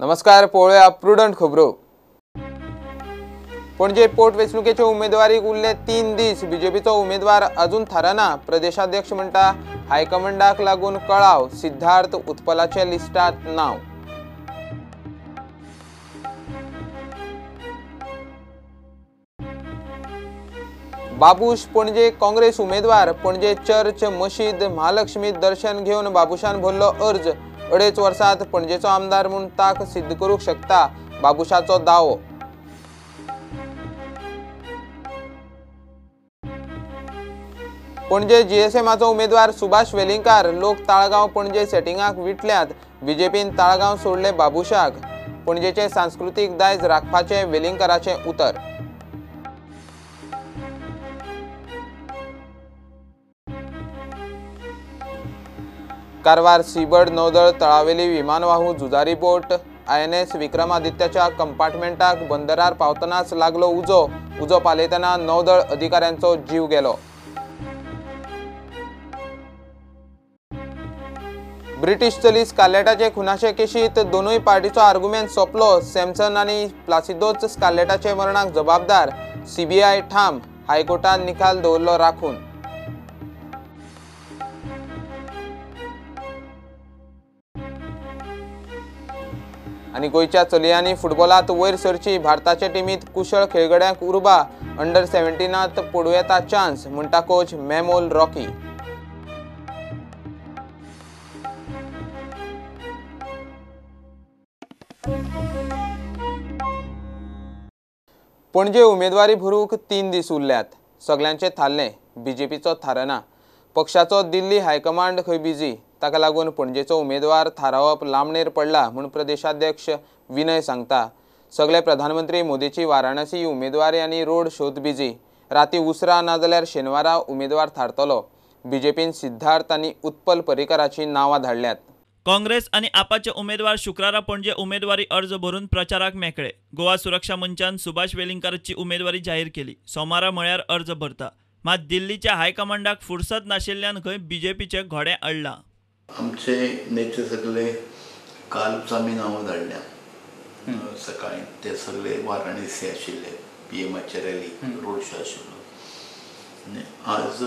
नमस्कार, पळोवया प्रुडंट खबरो. पणजे पोटवेंचणुकेचे उमेदवारीक उरले 3 दीस. बीजेपीचो उमेदवार अजून थारना. प्रदेशाध्यक्ष म्हणटा हायकमांडाक लागून कळाव. सिद्धार्थ उत्पलाचे लिस्टात नाव. बाबूश पणजे काँग्रेस उमेदवार. पणजे चर्च मशीद महालक्ष्मी दर्शन घेवन बाबूशान भरलो अर्ज. 2.5 वर्सांत पणजेचो आमदार म्हूण ताक सिद्ध करूंक शकता बाबूशाचो दावो. पणजे जीएसएमाचो उमेदवार सुभाष वेलिंगकार. लोक ताळगांव पणजे सेटिंगाक विटल्यात. बीजेपीन ताळगांव सोडले बाबूशाक. पणजेचे सांस्कृतीक दायज राखपाचें वेलिंगकाराचें उतर. कारवार सीबर्ड नौदळ तळावेली विमानवाहू झुजारी बोट INS विक्रमादित्याच्या कंपार्टमेंटाक बंदरार पावतनाच लागलो उजो. उजो पालयतना नौदळ अधिकाऱ्यांचो जीव गेलो. ब्रिटीश चली स्कारलेटाचे खुनाचे केशीत दोनूय पार्टीचो आर्ग्युमेंट सोंपलो. सॅमसन आनी प्लासिदोच स्कारलेटाचे मरणाक जबाबदार. सीबीआय ठाम. हायकोर्टान निकाल दवरलो राखून. आनी गोंयच्या चलयांनी फुटबॉलांत वयर सरची. भारताचे टिमींत कुशळ खेळगड्यांक उर्बा. अंडर 17 पडूं येता चान्स म्हणटा कोच मेमोल रॉकी. पणजे उमेदवारी भरूंक 3 दीस उरल्यात. सगल्यांचें थारलें, बीजेपीचो थारना. पक्षाचो दिल्ली हायकमांड खंय बिजी. ताका लागून पणजेचो उमेदवार थारावप लांबणेर पडला म्हूण प्रदेशाध्यक्ष विनय सांगता. सगळे प्रधानमंत्री मोदीची वाराणसी उमेदवारी आनी रोड शोत बिजी. राती उसरा नाजाल्यार शेनवारा उमेदवार थारतलो. बीजेपीन सिद्धार्थ आनी उत्पल पर्रीकराची नांवां धाडल्यात. काँग्रेस आनी आपाचे उमेदवार शुक्रारा पणजे उमेदवारी अर्ज भरून प्रचाराक मेकळे. गोवा सुरक्षा मंचान सुभाष वेलिंगकाराची उमेदवारी जाहीर केली. सोमारा म्हळ्यार अर्ज भरता. मात दिल्लीच्या हायकमांडाक फुरसत नाशिल्ल्यान खंय बीजेपीचे घोडे अडलां. आमचे नेते सगळे कालच आमी नांवां धाडल्या सकाळी. ते सगळे वाराणसी आशिल्ले. पीएमाचे रॅली रोड शो आशिल्लो. आनी आज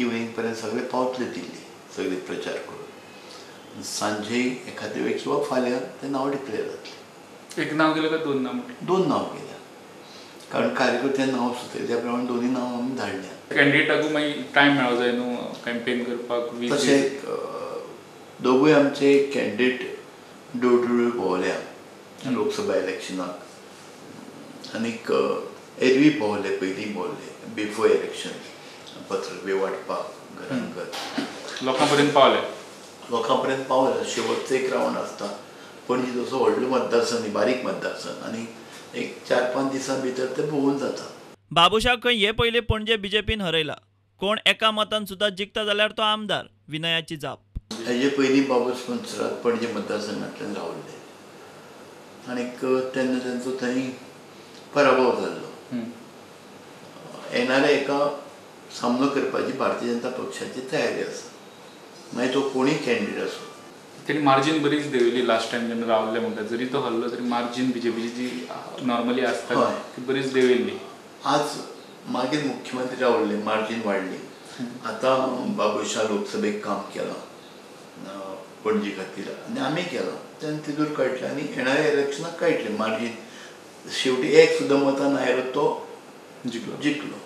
इवनींग पर्यंत सगळे पावतले दिल्ली, सगळे प्रचार करून. सांजे एखाद्या वेळ किंवा फाल्यां ते नांव डिक्लेअर जातलें. एक नांव गेलें काय 2 नांव? 2 नांव गेल्या, कारण कार्यकर्त्यां नांव सुचयलें त्या प्रमाणे दोनूय नांव आमी धाडल्या. कॅन्डिडेटाकूय मागीर टायम मेळो जाय न्हू कॅम्पेन करपाक. तशें दोगूय आमचे कॅन्डिडेट डोर टू डोर भोंवल्या लोकसभा इलेक्शनाक. आनीक एरवी भोंवले, पयलीं भोंवले बिफोर इलेक्शन पत्रक बी वांटपाक घरान घर. लोकां पर्यंत पावले. लोकां पर्यंत पावले. शेवटचो एक रावंड आसता. पणजी तसो व्हडलो मतदारसंघ न्ही, बारीक मतदारसंघ, आनी एक 4-5 दिसां भितर ते भोंवून जाता. बाबूशाक खंय हे पयलीं पणजे बीजेपीन हरयला. कोण एका मतान सुद्दां जिखता जाल्यार तो आमदार. विनयाची जाप. हेजे पयलीं बाबूश मोन्सेरात पणजे मतदारसंघांतल्यान रावल्ले आनीक तेन्ना तेंचो थंय पराभव जाल्लो. येणाऱ्या एका सामनो करपाची भारतीय जनता पक्षाची तयारी आसा. मागीर तो कोणूय कॅन्डिडेट आसूं. तेणी मार्जीन बरीच देंवयली लास्ट टायम जेन्ना रावल्ले म्हणटा. जरी तो हरलो तरी मार्जीन बीजेपीची जी नॉर्मली आसता ती बरीच देंवयल्ली. आज मागीर मुख्यमंत्री रावल्ले, मार्जीन वाडली. आतां बाबूशा लोकसभेक काम केलां पणजे खातीर आनी आमी केलां. तेन्ना तितूर कळटलें आनी येणाऱ्या इलेक्शनाक कळटलें मार्जीन. शेवटी एक सुद्दां मतान आयलो तो जिखलो.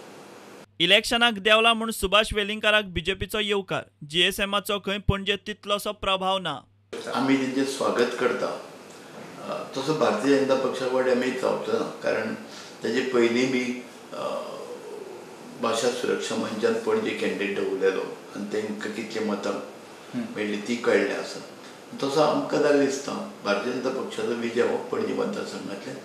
इलेक्शनाक देंवला म्हूण सुभाष वेलिंगकाराक बीजेपीचो येवकार. जीएसएमाचो खंय पणजे तितलोसो प्रभाव ना. आमी तेंचें स्वागत करता. तसो भारतीय जनता पक्षा कडेन आमी जावचो ना, कारण तेजे पयलीं बी भाशा सुरक्षा मंचान पणजे कॅन्डिडेट दवरलेलो आनी तांकां कितलीं मतां मेळ्ळी ती कळ्ळें आसा. तसो आमकां जाल्यार दिसता भारतीय जनता पक्षाचो विजय हो पणजे मतदारसंघांतल्यान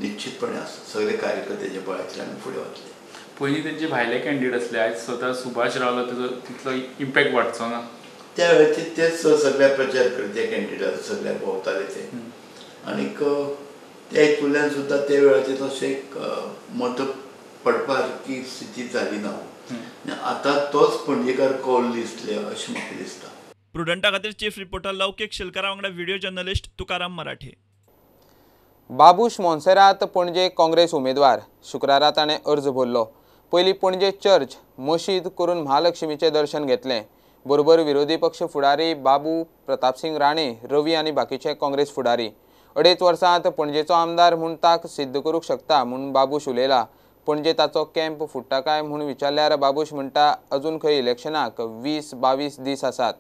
निश्चितपणे आसा. सगळे कार्यकर्त्याच्या बळाचेर आमी फुडें वतले. पयलीं तेंचे भायले कॅन्डिडेट आसले, आयज स्वता सुभाष रावला, तेजो तितलो इम्पॅक्ट वाडचो ना. त्या वेळाचेर तेच सगळ्या प्रचार करते कॅन्डिडेट सगळ्या भोंवताले ते. आनीक त्या हितूंतल्यान सुद्दां त्या वेळाचेर तशें मत पडपा सारकी स्थिती जाली ना. आतां तोच पणजेकार कौल दिसले अशें म्हाका दिसता. प्रुडंटा खातीर चीफ रिपोर्टर लौकीक शिलकारा वांगडा व्हिडिओ जर्नलिस्ट तुकाराम मराठे. बाबूश मोन्सेरात पणजे काँग्रेस उमेदवार. शुक्रारा ताणें अर्ज भरलो. पयलीं पणजे चर्च मशीद करून महालक्ष्मीचें दर्शन घेतलें. बरोबर विरोधी पक्ष फुडारी बाबू प्रतापसिंग राणे, रवी आनी बाकीचे काँग्रेस फुडारी. 2.5 वर्सांत पणजेचो आमदार म्हूण ताक सिद्ध करूंक शकता म्हूण बाबूश उलयला. पणजे ताचो कॅम्प फुट्टा काय म्हूण विचारल्यार बाबूश म्हणटा अजून खंय इलेक्शनाक 20-22 दीस आसात.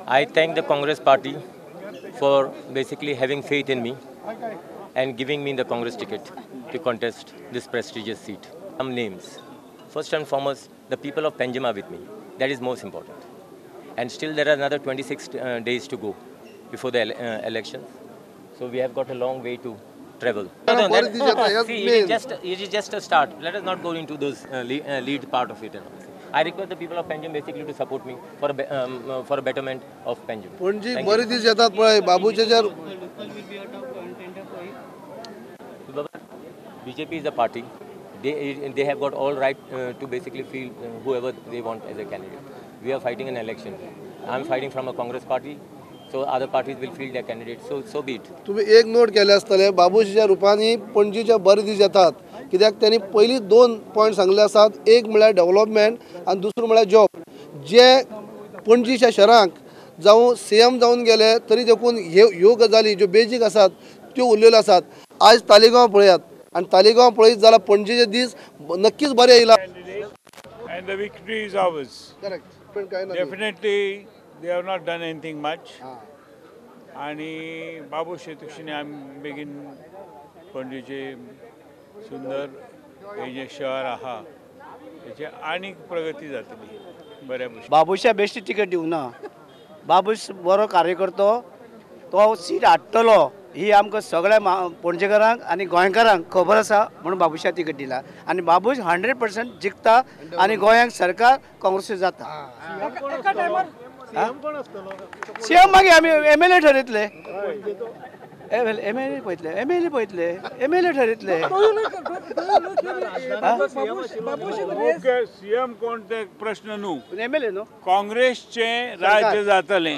I thank the Congress party for basically having faith in me and giving me the Congress ticket to contest this prestigious seat. Some names. First and foremost, the people of Panjim are with me. That is most important. And still there are another 26 days to go before the elections. So we have got a long way to travel. No, see, it is just a start. Let us not go into those lead part of it. And all. I request the people of Panjim basically to support me for a betterment of Panjim. Panaji बरे दीस येतात पळय बाबूचे जर BJP is a party. They have got all right to basically field whoever they want as a candidate. We are fighting an election. I am fighting from a Congress party, so other parties will field their candidates. So be it. तुम्ही एक note केले आसतले बाबूच्या रुपांनी पणजीच्या बरे दीस येतात कित्याक त्यांनी पयलीं 2 पॉयंट सांगले आसात. एक म्हळ्यार डेव्हलपमेंट आनी दुसरो म्हळ्यार जॉब. जे पणजीच्या शहरांक जावं सीएम जावन गेले तरी देखून ह्यो गजाली ज्यो बेजीक आसात त्यो उरलेल्यो आसात. आज तालिगांव पळयात आनी तालिगांव पळयत जाल्यार पणजेचे दीस नक्कीच बरे येयला. And the victory is ours. Correct. पण काय ना Definitely they have not done anything much. आणि बाबू शेतुक्षीने आमी बेगीन पणजेचे सुंदर हे जे शहर आहा हेचे आनीक प्रगती जातली बऱ्या भशेन. बाबूशा बेश्टी तिकेट दिवना. बाबूश बरो कार्यकर्तो, तो सीट हाडटलो ही आमकां सगळ्या पणजेकारांक आनी गोंयकारांक खबर आसा म्हणून बाबूशा तिकेट दिला आनी बाबूश 100% जिखता आनी गोंयांक सरकार काँग्रेस जाता. सीएम मागीर आमी एमएलए ठरयतले, एमएलए पळयतले, एमएलए पळयतले, एमएलए ठरयतले. सीएम कोण ते प्रश्न न्हू, एमएलए न्हू, काँग्रेसचें राज्य जातलें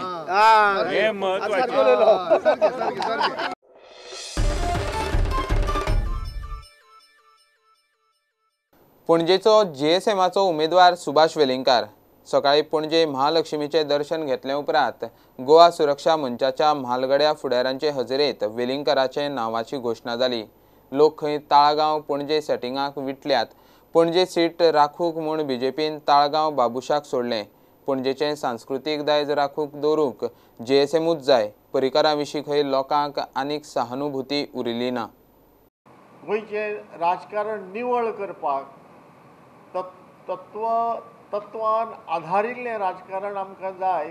हें म्हत्वाचें. पणजेचो जीएसएमाचो उमेदवार सुभाष वेलिंगकार सकाळी पणजे महालक्ष्मीचें दर्शन घेतले उपरांत गोवा सुरक्षा मंचाच्या म्हालगड्या फुडाऱ्यांचे हजेरेंत वेलिंगकाराचे नांवाची घोशणा जाली. लोक खंय ताळगांव पणजे सेटिंगाक विटल्यात. पणजे सीट राखूंक म्हूण बीजेपीन ताळगांव बाबुशाक सोडलें. पणजेचें सांस्कृतीक दायज राखूंक दवरूंक जीएसएमूच जाय. परिकारा विशीं खंय लोकांक आनीक सहानुभूती उरिल्ली ना. गोंयचें राजकारण निवळ करपाक तत्वान आधारिल्लें राजकारण आमकां जाय.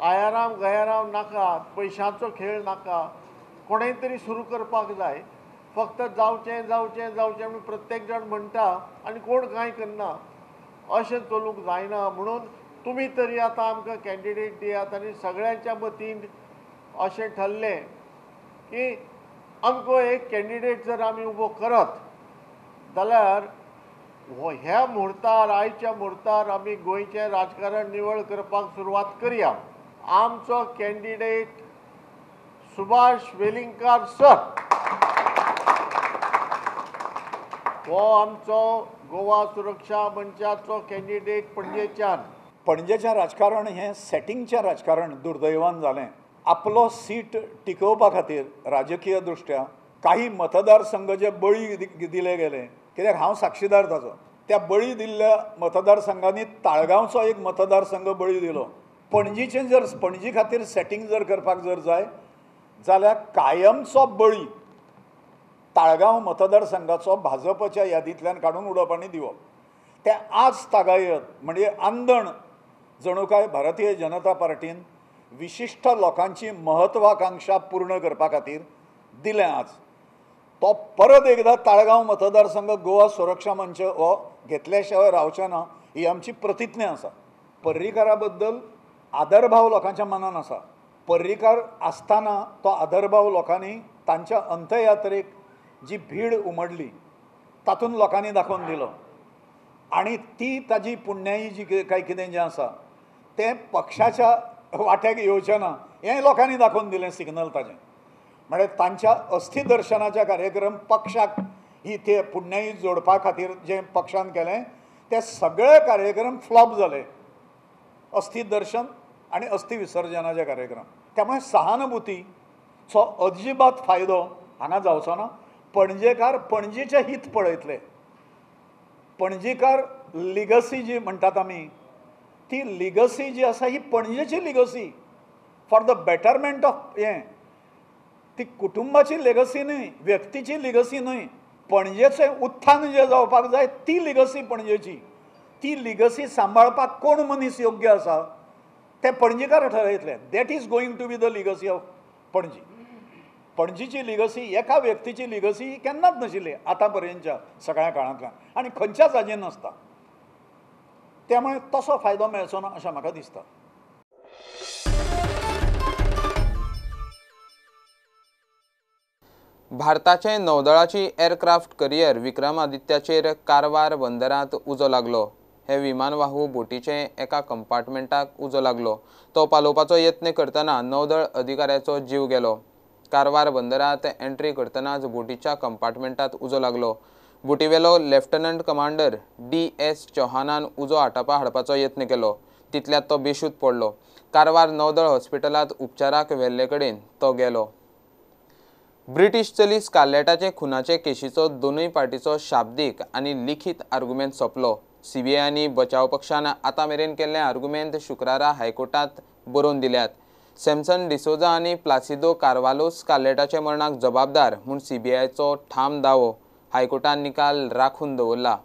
आयाराम गयाराम नाका, पयशांचो खेळ नाका, कोणें तरी सुरू करपाक जाय. फक्त जावचें जावचें जावचें म्हणून प्रत्येक जाण म्हणटा आनी कोण कांय करना, अशें चलूंक जायना. म्हणून तुमी तरी आतां आमकां कॅन्डिडेट दियात. आनी सगळ्यांच्या मतीन अशें ठरलें की आमकां एक कॅन्डिडेट जर आमी उबो करत जाल्यार ह्या मुहूर्तार, आयच्या मुहूर्तार आमी गोंयचें राजकारण निवळ करपाक सुरवात करया. आमचो कॅन्डिडेट सुभाष वेलिंगकार सर हो आमचो गोवा सुरक्षा मंचाचो कॅन्डिडेट पणजेच्यान. पणजेचें राजकारण हें सेटिंगचें राजकारण दुर्दैवान जालें. आपलो सीट टिकोवपा खातीर राजकीय दृश्ट्या काही मतदारसंघ जे बळी दिले गेले, कित्याक हांव साक्षीदार ताचो, त्या बळी दिल्ल्या मतदारसंघांनी ताळगांवचो एक मतदारसंघ बळी दिलो. पणजीचें जर पणजी खातीर सेटिंग जर करपाक जर जाय जाल्यार कायमचो बळी ताळगांव मतदारसंघाचो भाजपच्या यादींतल्यान काडून उडोवप आनी दिवप. तें आज तागायत म्हणजे आंदण जणू काय भारतीय जनता पार्टीन विशिश्ट लोकांची महत्वाकांक्षा पूर्ण करपा खातीर दिलें. आज तो परत एकदा ताळगांव मतदारसंघ गोवा सुरक्षा मंच हो घेतल्या शिवाय रावचें ना ही आमची प्रतिज्ञा आसा. पर्रीकारा बद्दल आदरभाव लोकांच्या मनान आसा. पर्रीकार आसतना तो आदरभाव लोकांनी तांच्या अंत्ययात्रेक जी भीड उमडली तातूंत लोकांनी दाखोवन दिलो आनी ती ताजी पुण्याई जी काय कितें जें आसा तें पक्षाच्या वाट्याक येवचें ना हें लोकांनी दाखोवन दिलें सिग्नल ताजें. म्हळ्यार तांच्या अस्थिदर्शनाच्या कार्यक्रम पक्षाक ही ते पुण्याई जोडपा खातीर जें पक्षान केलें ते सगळे कार्यक्रम फ्लॉप जाले, अस्थिदर्शन आनी अस्थि विसर्जनाचे कार्यक्रम। त्यामुळे सहानुभूतीचो अजिबात फायदो हांगा जावचो ना। पणजेकार पणजेचें हित पळयतले, पणजीकार लिगसी जी म्हणटात आमी ती लिगसी जी आसा ही पणजेची legacy for the betterment of हें, ती कुटुंबाची लिगसी न्हय, व्यक्तीची लिगसी न्हय, पणजेचें उत्थान जें जावपाक जाय ती लिगसी पणजेची, ती लिगसी सांबाळपाक कोण मनीस योग्य आसा ते Panjikar ठरयतले। That is going to be the legacy of Panaji. पणजीची legacy एका व्यक्तीची लिगसी ही केन्नाच नाशिल्ली आतां पर्यंतच्या सगळ्या काळांतल्यान आनी खंयच्याच हाजेर नासता, त्यामुळे तसो फायदो मेळचो ना अशें म्हाका दिसता। भारताचे नौदळाची एअरक्राफ्ट करियर विक्रमादित्याचेर कारवार बंदरांत उजो लागलो। हे विमानवाहू बोटीचे एका कंपार्टमेंटाक उजो लागलो। तो पालोवपाचो यत्न करतना नौदळ अधिकाऱ्याचो जीव गेलो। कारवार बंदरांत एंट्री करतनाच बोटीच्या कंपार्टमेंटात उजो लागलो। बोटीवेलो लेफ्टनंट कमांडर DS चौहानान उजो आटापा हाडपाचो यत्न केलो, तितल्यात तो बेशुद्ध पडलो। कारवार नौदळ हॉस्पिटलांत उपचाराक व्हेल्ले कडेन तो गेलो। ब्रिटीश चली स्कारलेटाचे खुनाचे केशीचो दोनूय पार्टीचो शाब्दीक आनी लिखीत आर्गुमेंत सोंपलो। सीबीआय आनी बचाव पक्षान आतां मेरेन केल्ले आर्गुमेंत शुक्रारा हायकोर्टांत बरोवन दिल्यात। सॅमसन डिसोजा आनी प्लासिदो कार्वालो स्कारलेटाचे मरणाक जबाबदार म्हूण सीबीआयचो ठाम दावो। हायकोर्टान निकाल राखून दवरला।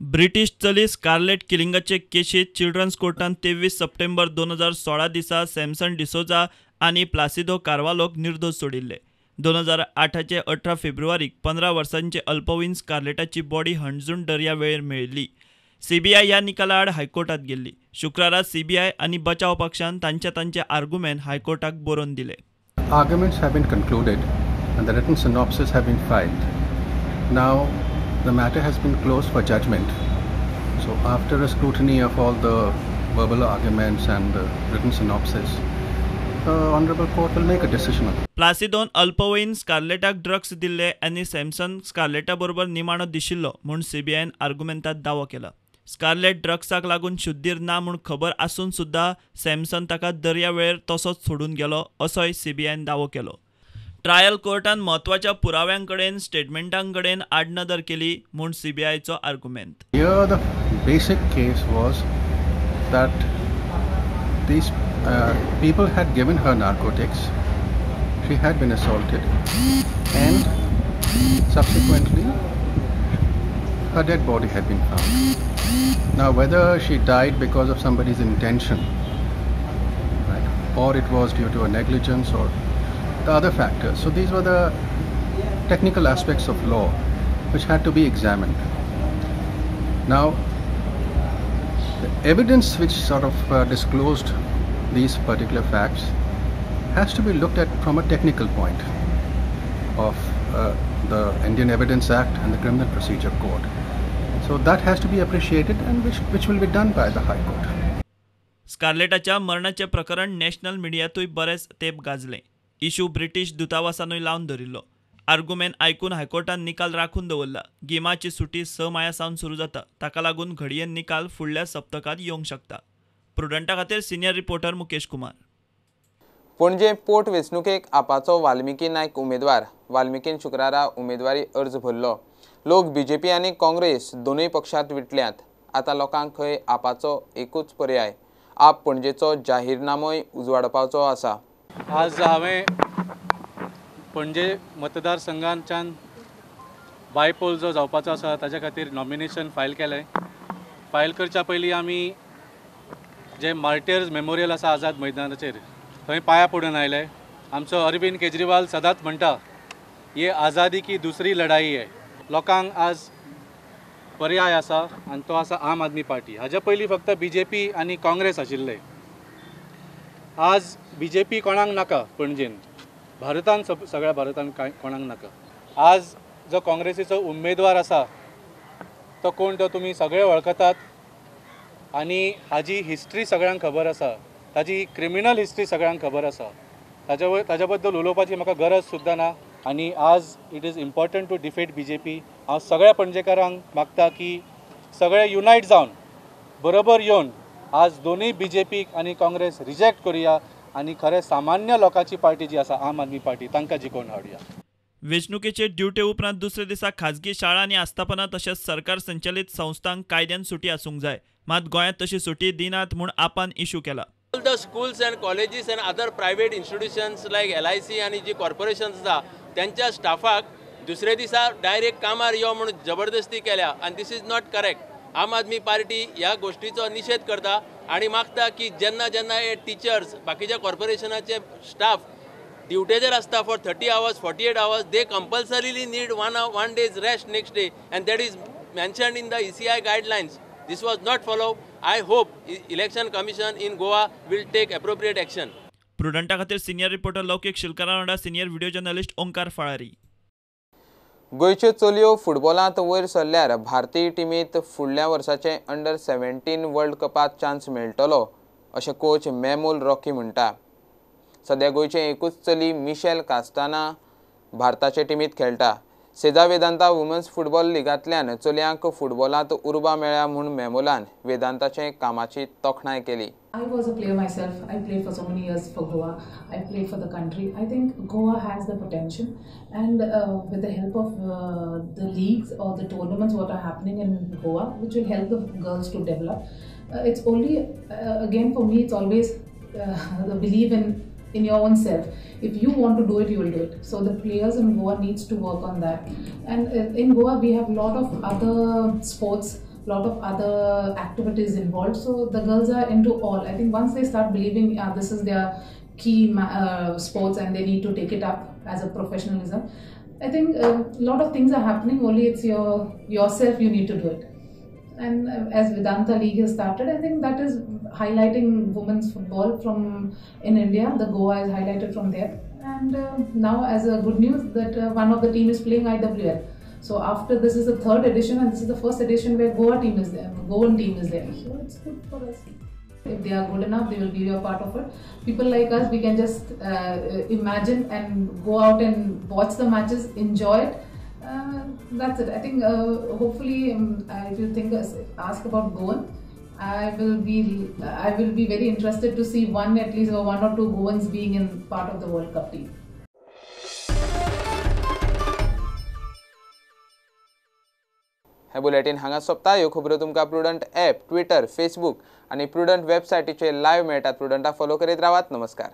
ब्रिटीश चली स्कारलेट किलिंगाचे केशीत चिल्ड्रन्स कोर्टान 23 सप्टेंबर 2016 दिसा सॅमसन डिसोजा आनी प्लासिदो कार्वालोक निर्दोश सोडिल्ले। 2008चे 18 फेब्रुवारीक 15 वर्सांचे अल्पवयीन स्कारलेटाची बॉडी हणजूण दर्या वेळेर मेळिल्ली। सीबीआय ह्या निकाला आड हायकोर्टात गेल्ली। शुक्रारा सीबीआय आनी बचाव पक्षान तांचे तांचे आर्गुमेंट हायकोर्टाक बरोवन दिले। Arguments have been concluded and the written synopsis have been filed. Now the matter has been closed for judgment. So after a scrutiny of all the verbal arguments and the written synopsis, the Honorable Court will make a decision. प्लासिदोन अल्पवयीन स्कारलेटाक drugs दिल्ले आनी Samson स्कारलेटा बरोबर निमाणो दिशिल्लो म्हूण सीबीआयन आर्गुमेंटात दावो केला। Scarlett ड्रग्साक लागून शुद्धीर ना म्हूण खबर आसून सुद्दां सॅमसन ताका दर्या वेळेर तसोच सोडून गेलो असोय सीबीआयन दावो केलो। ट्रायल कोर्टान म्हत्वाच्या पुराव्यांकडेन स्टेटमेंटांकडेन आडनदर केली म्हूण सीबीआयचो आर्गुमेंत। Here the basic case was that these people had given her narcotics, she had been assaulted, and subsequently her dead body had been found. Now whether she died because of somebody's intention, right, or it was due to a negligence or the other factors. So these were the technical aspects of law which had to be examined. Now the evidence which sort of disclosed these particular facts has to be looked at from a technical point of the Indian Evidence Act and the Criminal Procedure Code. So that has to be appreciated and which will be done by the High Court. स्कारलेटाच्या मरणाचे प्रकरण national मिडियांतूय बरेच तेंप गाजले। Issue British दूतावासानूय लावन धरिल्लो। Argument आयकून हायकोर्टान निकाल राखून दवरला। गिमाची सुटी 6 माया सावन सुरू जाता, ताका लागून घडये निकाल फुडल्या सप्तकांत येवंक शकता। प्रुडंटा खातीर senior reporter Mukesh Kumar. Panaji पोट वेंचणुकेक आपाचो वाल्मिकी नायक उमेदवार। वाल्मिकीन शुक्रारा उमेदवारी अर्ज भरलो। लोक बीजेपी आनी काँग्रेस दोनूय पक्षांत विटल्यात। आतां लोकांक खंय आपाचो एकूच पर्याय। आप पणजेचो जाहीरनामोय उजवाडपाचो आसा। आज हांवें पणजे मतदारसंघांच्यान बायपोल जो जावपाचो आसा ताच्या खातीर नॉमिनेशन फायल केलें। फायल करच्या पयलीं आमी जे मार्टियर्स मेमोरियल आसा आझाद मैदानाचेर थंय पांया पडून आयले। आमचो अरविंद केजरीवाल सदांच म्हणटा, ये आझादी की दुसरी लढाई है। लोकांक आज पर्याय आसा आनी तो आसा आम आदमी पार्टी। हाज्या पयलीं फक्त बीजेपी आनी काँग्रेस आशिल्ले। आज बीजेपी कोणाक नाका पणजेन, भारतान सगळ्या भारतान कांय कोणाक नाका। आज जो काँग्रेसीचो उमेदवार आसा तो कोण तो तुमी सगळे वळखतात आनी हाजी हिस्ट्री सगळ्यांक खबर आसा, ताजी क्रिमिनल हिस्ट्री सगळ्यांक खबर आसा। ताज्या बद्दल उलोवपाची म्हाका गरज सुद्दां ना. आनी आज it is important to defeat BJP. हांव सगळ्या पणजेकारांक मागता की सगळे युनायट जावन बरोबर येवन आज दोनूय बीजेपीक आनी काँग्रेस रिजेक्ट करुया आनी खरें सामान्य लोकांची पार्टी जी आसा आम आदमी पार्टी तांकां जिखोवन हाडुया. वेंचणुकेचे ड्युटे उपरांत दुसऱ्या दिसा खाजगी शाळा आनी आस्थापनां तशेंच सरकार संचालित संस्थांक कायद्यान सुटी आसूंक जाय. मात गोंयांत तशी सुटी दिनात म्हूण आपान इशू केला. All the schools and colleges and other private institutions like LIC आनी जी कॉर्पोरेशन्स आसा त्यांच्या स्टाफाक दुसरे दिसा डायरेक्ट कामार यो म्हूण जबरदस्ती केल्या आनी this is not correct. Aam Aadmi Party ह्या गोष्टीचो निशेध करता आनी मागता की जेन्ना जेन्ना हे टिचर्स बाकीच्या कॉर्पोरेशनाचे स्टाफ ड्युटेचेर आसता for 30 hours 48 hours they compulsorily need one day's rest next day and that is mentioned in the ECI guidelines. This was not followed. I hope Election Commission in Goa will take appropriate action. प्रुडंटा खातीर senior reporter लौकिक शिलकारा वांगडा senior video journalist Omkar फळारी. गोंयच्यो चलयो फुटबॉलांत वयर सरल्यार भारतीय टिमींत फुडल्या वर्साचे अंडर 17 वर्ल्ड कपांत चान्स मेळटलो अशें कोच मेमूल रॉकी म्हणटा. सद्या गोंयचें एकूच चली मिशेल कास्ताना भारताचे टिमींत खेळटा. सेजा वेदांता वुमन्स फुटबॉल लिगांतल्यान चलयांक फुटबॉलांत उर्बा मेळ्ळ्या म्हूण मेमोलान वेदांताचे कामाची तोखणाय केली. I was a player myself. I played for so many years for Goa. I played for the country. I think Goa has the potential, and with the help of the leagues or the tournaments what are happening in Goa, which will help the girls to develop. It's only again for me, it's always the belief in your own self. If you want to do it, you will do it. So the players in Goa needs to work on that. And in Goa we have lot of other sports, lot of other activities involved. So the girls are into all. I think once they start believing this is their key sports and they need to take it up as a professionalism, I think a lot of things are happening. Only it's yourself you need to do it. And as Vedanta League has started, I think that is highlighting women's football from in India. The Goa is highlighted from there. And now as a good news that one of the team is playing IWL. So after this is the third edition, and this is the first edition where Goa team is there, Goan team is there. So it's good for us. If they are good enough, they will be a part of it. People like us, we can just imagine and go out and watch the matches, enjoy it. That's it. I think hopefully if you think ask about Goan, I will be very interested to see one at least or one or two Goans being in part of the World Cup team. हे bulletin हांगा सोंपता. ह्यो खबरो तुमकां prudent app, Twitter, Facebook आनी prudent वेबसायटीचेर live मेळटात. प्रुडंटा follow करीत रावात. नमस्कार.